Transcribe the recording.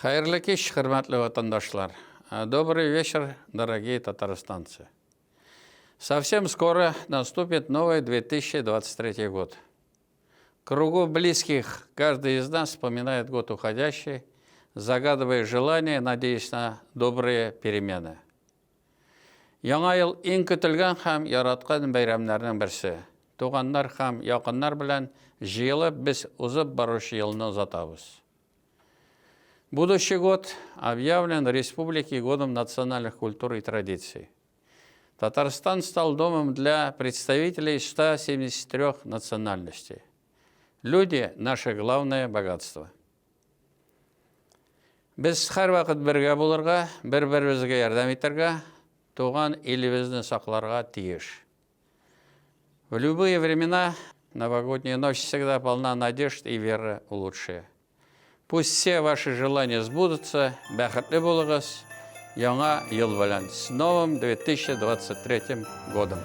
Хәерле кич, хөрмәтле ватандашлар. Добрый вечер, дорогие татарстанцы. Совсем скоро наступит новый 2023 год. В кругу близких каждый из нас вспоминает год уходящий, загадывая желания, надеясь на добрые перемены. Яңа ел иң көтелгән һәм яраткан бәйрәмнәрнең берсе. Туганнар һәм якыннар белән җыелып без узып баручы елны озатабыз. Будущий год объявлен республике годом национальных культур и традиций. Татарстан стал домом для представителей 173 национальностей. Люди – наше главное богатство. Без һәрвакыт бергә булырга, бер-беребезгә ярдәм итәргә, туган илебезне сакларга тиеш. В любые времена новогодняя ночь всегда полна надежд и веры в лучшее. Пусть все ваши желания сбудутся, бәхетле булыгыз, яңа ел белән, с новым 2023 годом!